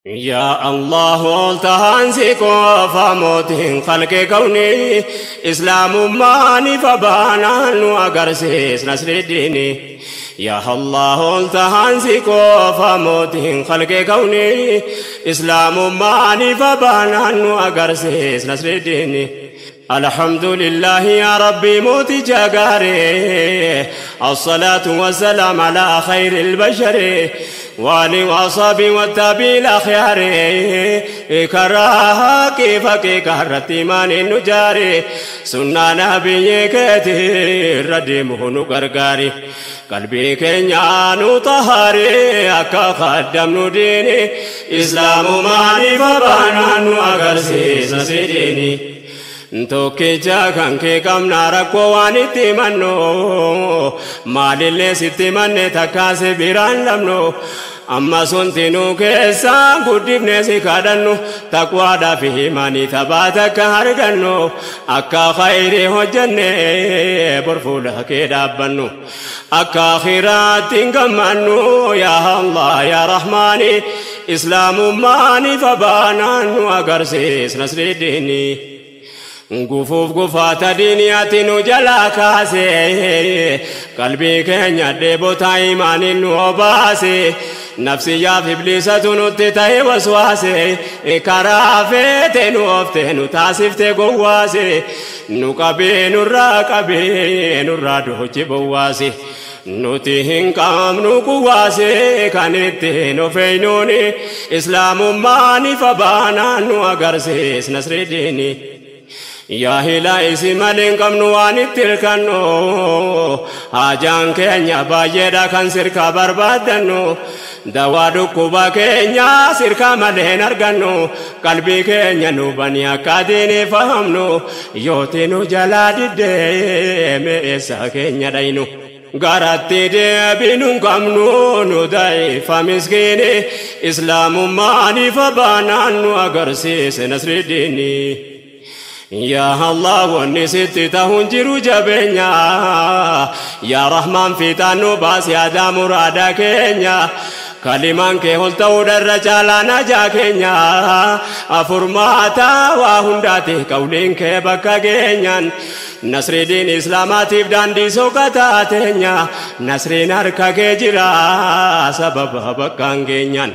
يا الله التهانسي كوفا موتين خلق كوني إسلام ماني فبانا وأقرسيس نصر الدين يا الله التهانسي كوفا موتين خلق كوني إسلام ماني فبانا وأقرسيس نصر الدين الحمد لله يا ربي موتي جاقاري الصلاة والسلام على خير البشر والي وصابي والتابي الأخيار كراها كيف كهرتي مان النجاري سنة نبي كثير ردمه نقرقاري قلبي كنيان طهاري أكا خدم نديني إسلام ماني فبانا وأقرسي نسيديني Tokkicha kan kee qabna rakkoo waan itti mannu maalillee sitti manne takkaase biraan dhabnu amma sunti nu keessaa guddifnee si kadhannu taqwaadhaa fi himanii taphaa takka argannu akka khayrii hojjenne bor fuula kee dhaabbannu akka akhiraatti hin gammannu yaa Allah yaa Rahmaani islaamummaani fabaanaan nu agarsiis nasridiini. Gufuuf gufaata diiniyaatti nu jalaa kaase qalbii keenya dheebotaa imaaniin nu obaase nafsiyyaaf ibliisatu nutti ta'e waswaase karaa feete nu oofte nu taasifte gowwaase nu qabee nurraa qabee nurraa dochi bowwaase nuti hin qabnu kuwaase kan ittiin of eenyuuni islaamummaan ifa baanaan nu agarsiis nasridiini. Yaa hilaa isi malee qabnu waan itti hirkannu hajaan keenya baay'eedha kan sirka barbaaddannu dawaa dhukkuba keenya sirka malee hin argannu qalbii keenya nu bani akka diinii fahamnu yooti nu jalaa diddee meessa keenya dhaynu. Garatti deebinu qabnu nu da'ifa miskiini islaamummaan ifa baanaan nu agarsiise nasridiini. يا الله ونسيت تهنجر جبنيا يا رحمن في تنوباس يا دامر أدكنيا كلمان كهول تود الرجال نجا كنيا أفرماتا وهنداتي كولين كبكا كنيان نصر دين إسلاماتي بداندي سوكتا تنيا نصر ناركا كجرا سبب بكان كنيان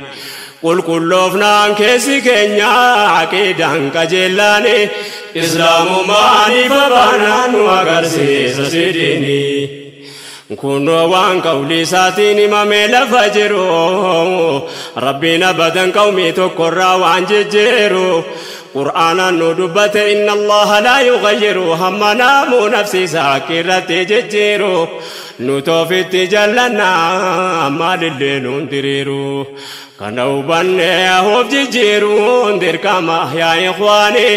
qulqulloofnaan keessi keenya aqiidaan qajeellaani islaamummaan ifa baanaan nu agarsiisa sidiini. Kunoo waan qawlii isaatiin himamee lafa jiru rabbiin abadan qawmii tokkorraa waan jijjiiru qur'aanaan nu dubbate inna allaha laa yughayyiru hamma naamuu nafsi isaa irratti jijjiiru nu toofitti jallannaa maalillee nuun diriiru. Kana hubannee hoof jijjiiruun dirqama yaa ikhwaani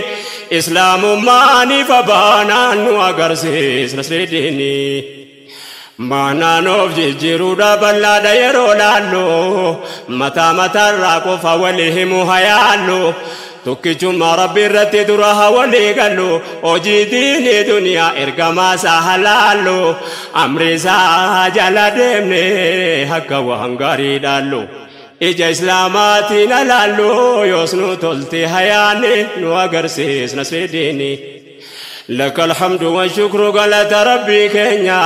islaamummaan ifa baanaan nu agarsiis nasridiini. Maanaan of jijjiiruudha bal'aadha yeroo laallu mataa mataarraa qofa walii himu hayaallu tokkichummaa rabbi irratti dura haa walii gallu hojii diinii duniyaa ergamaa isaa halaallu amri isaa jala deemne akka waan gaarii dhaallu. Ija islaamaatiin alaallu yoos nu tolte hayaanne nu agarsiis nasridiini. لك الحمد والشكر قالت ربي كينيا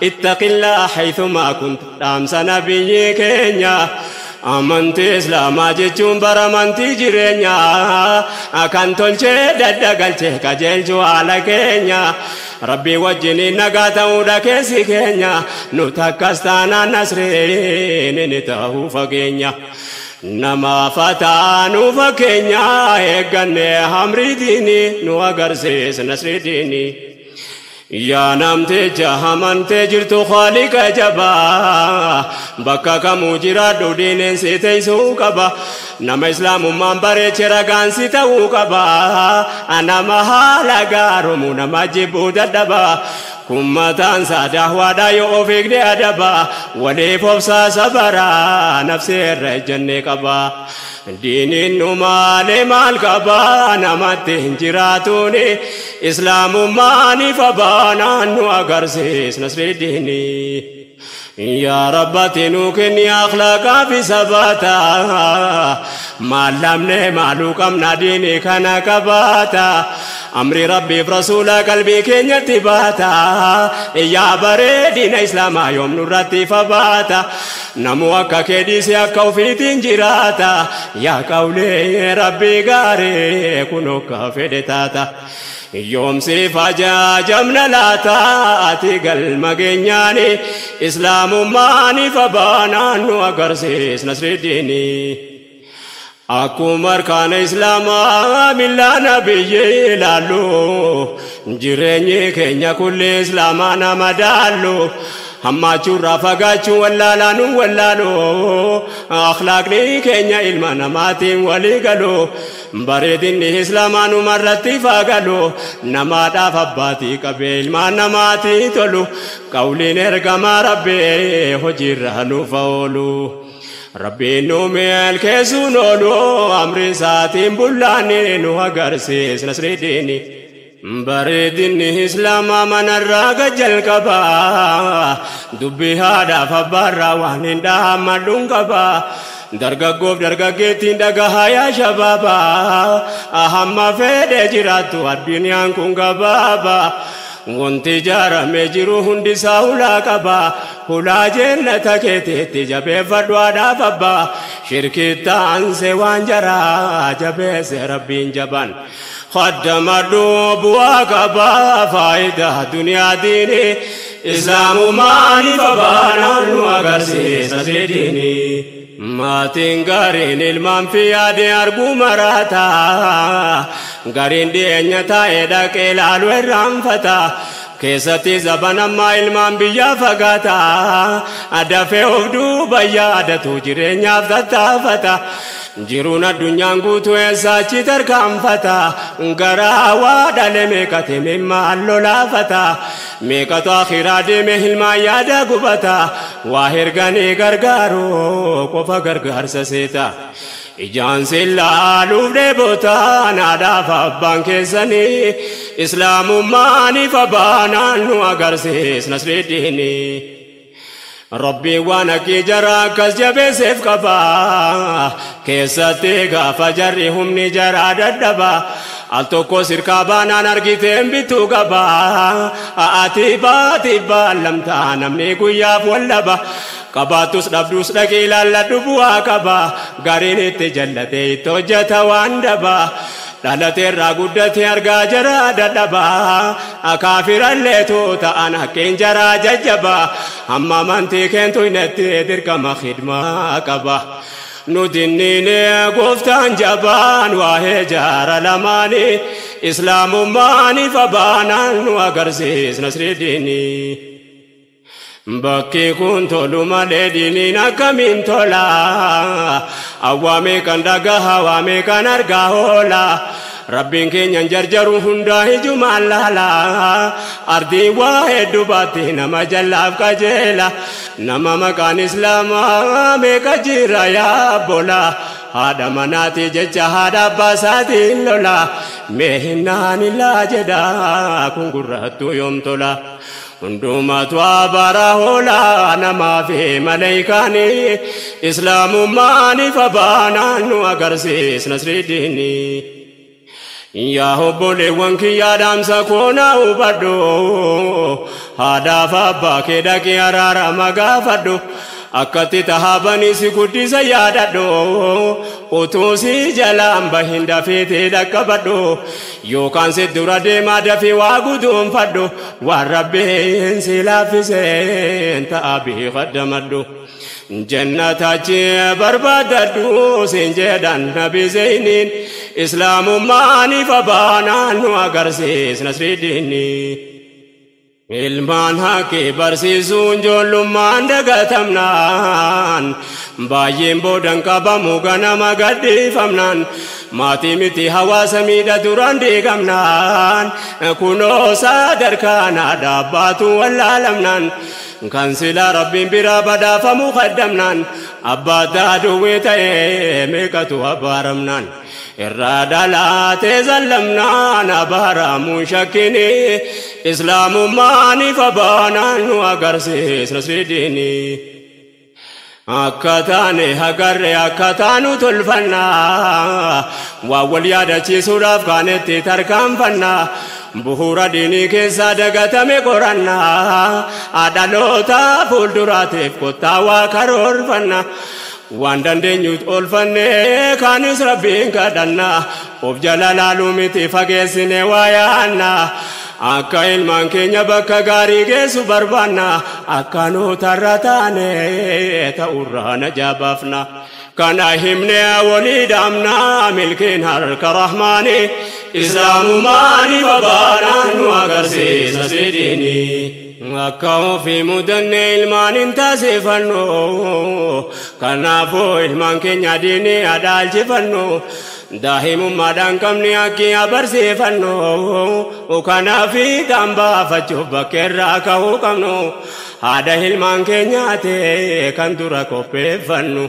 اتق الله حيثما كنت أمس نبي كينيا أمنت إسلاما جتشون برمنتي جرينيا أكن تلشي ددقلشي كجلجو على كينيا ربي وجني نقاتا ودكيسي كينيا نتكستانا نسرين نتاهو فكينيا نما فتانو فكينيا eegganne hamri diini nu agarsiis nasri diini. Yaa namticha amantee jirtu Khaaliqa jabaa bakka kamuu jiraadhu diineen si teessuu qaba nama islaamummaan bareeche ragaan si ta'uu qaba nama haala gaaroomu nama jibbuu dadhaba kun mataan isaa dahwaadha yoo of eegde adaba waliif obsaa sabaraa nafsee irra ejjennee qaba. Diiniin nu maalee maal qaba namatti hin jiraatuuni islaamummaan ifa baanaan nu agarsiis nasridiini. Yaa Rabbati nuu kenni akhlaaqaa fi sabaata maal lamne maaluu qabna diinii kana qabaata amri rabbiif rasuula qalbii keenyatti baata yaa bareedina islaamaa yoom nurratti fabaata namu akka kee dhiise akka ofiitiin jiraata yaa qawlee rabbii gaarii kun akka fedhe taata. Yoomsiif ajaajamna laata ati galma geenyaani islaamummaan ifa baanaan nu agarsiis nasridiini. Akkuma arkaana islaamaa millaa nabiyyi ilaallu jireenyi keenya kulli islaamaa nama daallu. Hammaachuurraa fagaachuu wallaalaa nu wallaalu akhlaaqni keenya ilma namaatiin walii galu bareedinni islaamaa numarratti fagalu namaadhaaf abbaatii qabee ilmaan namaatii tolu qawliin ergamaa rabbii hojiirra nuuf oolu. Rabbiin nu milkeessuun oolu amri isaatiin bullaanii nu agarsiis nasridiini. Bareedinni islaamaa manarraa gad-jalqaba dubbii haadhaaf abbaarraa waan hin dhaammadhuun qaba dargaggoof dargaggeettiin dhagahaa yaa shabaaba hamma fedhe jiraattu addunyaan kun gabaaba wanti ijaaramee jiru hundisaa hulaa qaba hulaa jennata keetiitti jabeeffadhu haadhaaf abbaa shirkitaansee waan jaraa jabeesse rabbiin jaban. خدمدو بوا قبا فائدہ دنیا دینی اسلام مانی فبانا نو agarsiisa sidini maatiin gariin ilmaan fi yaade arguu maraata gariin dhiyeenya taa'ee dhaqee ilaalu irraanfata keessatti zabanammaa ilmaan biyyaa fagaata dafee of duuba yaadatu jireenyaaf tattaafata. Jiruun addunyaan guutuu eessaachi tarkaanfata garaa waa dhale meeqate mimmaan lolaafata meeqatu akhiraa deeme ilmaan yaada gubata waa herganii gargaaru qofa gargaarsa seeta. Ijaan si laaluuf dheebotaan haadhaaf abbaan keessanii islaamummaan ifa baanaan nu agarsiis nasridiini. Rabbiin waan akki jara akkas jabeesseef qaba keessatti gaafa jarri humni jaraa dadhaba al tokko sirkaa baanaan argiteen bituu qaba ati baati baallamtaa namni guyyaaf wallaba qabaattus dhabdus dhaqee ilaalladhu bu'aa qaba gariin itti jallatee itti hojjeta waan daba. Dhalateerraa guddate argaa jaraa dadhaba kaafiralleetu ta'an haqqeen jaraa jajjaba hamma amantii keentu hinetti dirqama khidmaa qaba. Nuti inni gooftaan jabaan waa'ee jaara lamaanii islaamummaan ifa baanaan nu agarsiis nasridiini. Bakki kun tolu malee diiniin akkamiin tola awwaamee kan dhagaha waamee kan argaa oola rabbiin keenyan jarjaru hundaa ijumaan laala ardiin waa hedduu baatti nama jallaaf qajeela nama maqaan islaamaa meeqa jira yaa bola haadha manaati jecha haadha abbaa isaatiin lola mee hinnaan illaa jedha kun gurrattuu yoom tola. Hundumaatu abara hoolaa namaa fi maleeykaanii islaamummaan ifa baanaan nu agarsiis nasridiini. Yaa obboleewwan kiyyaa dhaamsa koo na hubadhu haadhaaf abbaa kee dhaqee araarama gaafadhu akkatti tahaabanii si guddisa yaadadhu utuu si jalaan bahin dafeetee dhaqqabadhu yookaan si dura deemaa dafee waa guduunfadhu waan rabbiin si laaffiseen ta'a beekaddamadhu. Jannatachi barbaadadhu siin jedhan nabi zeiniin islaamummaan ifa baanaan nu agarsiis nasridiini. Ilmaan haqqi barsiisuun ijoollummaan dagatamnaan baay'een boodan qabamu ganama gadhiifamnaan maatii miti hawaasa miidha duraan diigamnaan kunoo sadarkaan haadha abbaatu wallaalamnaan Kan silaa Rabbiin biraa badhaafamuu kaddamnaan, abbaa duwwee ta'ee meeqatu abaaramnaan. Irraa dhalaatee zallamnaan abaaramuun shakkini, islaamummaan ifa baanaan nu agarsiis Nasridiini. Akka taane agarre akka taanu tolfannaa, waan wal yaadachiisuudhaaf kaanetti tarkaanfannaa. Bu'uura diinii keessaa dagatame qorannaa, dhaloota fuulduraatiif kottaa waa karoorfanna. Waan dandeenyutti oolfannee kaanis Rabbiin kadhanna, of jala laaluu miti fageessine waa yaanna. Akka ilmaan keenya bakka gaarii geessu barbaanna, akka nuutarra taane ta'urraa na jabaafna. Kana himne walii dhaamna, milkiin harka Rahmaani, islaamummaan ifa baanaan nu agarsiisa sidiini. Akka ofii mudanne ilmaan hin taasifannu, kanaafuu ilmaan keenya diinii adaalchifannu. Daa'imummaadhaan qabni akki abarsiifannu, kanaaf fiixaan baafachuuf bakkeerraa ka'uu qabnu. Haadha ilmaan keenyaate kan dura qopheeffannu.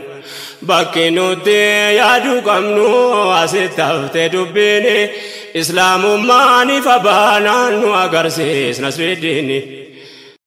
Bakki nuti yaaduu qabnu asitti haftee dubbiini, islaamummaan ifa baanaan nu agarsiis Nasridiini.